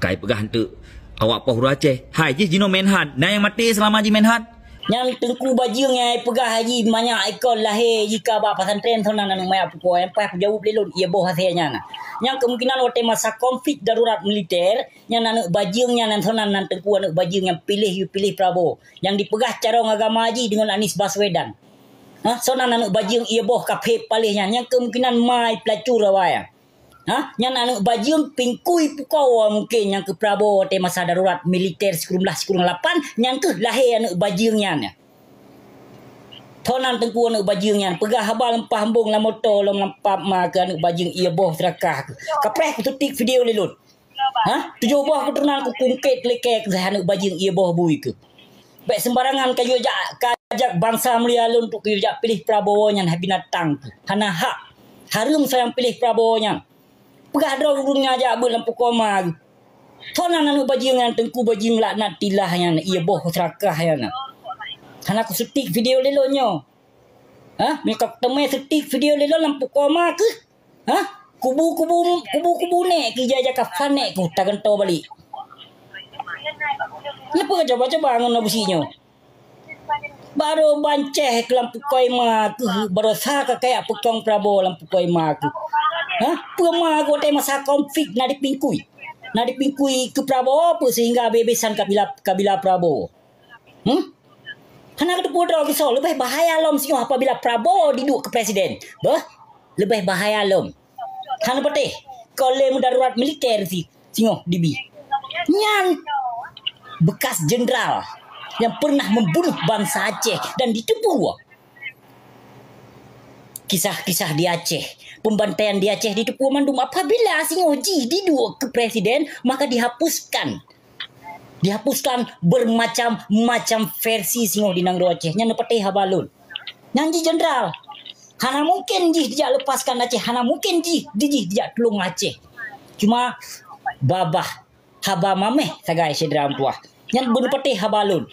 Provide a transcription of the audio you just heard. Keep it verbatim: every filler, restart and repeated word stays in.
Kai peugah enteuk awak poh uroe Aceh. Hai jih jinoe Menhan. Na nyang maté seulama jih Menhan? Nyan Teungku Bajeueng nyang peugah haji manyak ikon lahé jih ka bak pesantren, soe nan aneuk manyak pukoe. Nyang paih kujaweueb lé lôn, ié boh asée nyan. Nyang kemungkinan watée masa konflik darurat militer, nyan aneuk Bajeueng nyan, soe nan, nan Teungku aneuk Bajeueng nyang piléh, yue piléh Prabowo. Nyang dipeugah carông agama jih deungon Anies Baswedan. Ha, soe nan aneuk Bajeueng ié boh ka phép paléh nyan. Nyang kemungkinan mai peulacur awai nyan. Ha? Nyan aneuk Bajeueng pingkui pukoe mungken nyang keu Prabowo watée masa darurat militer sikureueng blah sikureueng lapan, nyan keuh lahé aneuk Bajeueng nyan. Soe nan Teungku aneuk Bajeueng nyan, peugah haba leumpah embong lam moto lom lam pap ma keu aneuk Bajeueng ié boh seurakah keuh. Kapreh kusutik video lé lôn. Ha? Tujoh boh keuturonan kukungket likée keu aneuk Bajeueng ié boh bui keuh. Bék sembarangan kayue jak, kajak bansa mulia lôn untuk kayue jak piléh Prabowo nyan, hai binatang keuh. Hana hak. Hareuem soe nyang piléh Prabowo nyan. Peugah droe ureuëng nyang jak beuet lam pukoe ma geuh. Soe nan aneuk Bajeueng nyan, Teungku Bajeueng laknat tilah nyan, ié boh seurakah nyan. Hana kusutik video lé lôn nyoe. Ha? Meunyoe ka kuteumé sutik video lé lôn lam pukoe ma keuh. Ha? Kubu-kubu, kubu-kubu nék keuh, ija-ija kafan nék keuh tagantoe balek. Napa cuba-cuba ngon Abusyik nyoe? Barô bancéh keu lam pukoe ma keuh, baroesa ka kajak peukong Prabowo lam pukoe ma keuh. Ha? Peue ma keuh watée masa konflik na dipingkui? Na dipingkui keu Prabowo peue sehingga habéh-habésan kabila, kabila Prabowo? Hmm? Hana kateupeue droe keusoe, leubeh bahaya lom singoh apabila Prabowo diduek keu presiden. Beuh, leubeh bahaya lom. Hana patéh, kon lé meudarurat militer si singoh dibi. Nyan bekas jenderal yang pernah membunuh bangsa Aceh dan diteupeue kisah-kisah di Aceh, pembantaian di Aceh diteupeue mandum. Apabila singoh jih diduek keu presiden, maka dihapuskan. Dihapuskan bermacam-macam versi singoh di nanggroe Aceh. Nyan neupatéh haba lôn. Nyan jih jenderal. Hana mungken jih dijak lepaskan Aceh. Hana mungken jih, di jih dijak tulông Aceh. Cuma babah haba maméh sagai syedara meutuwah. Nyan beuneupatéh haba lôn.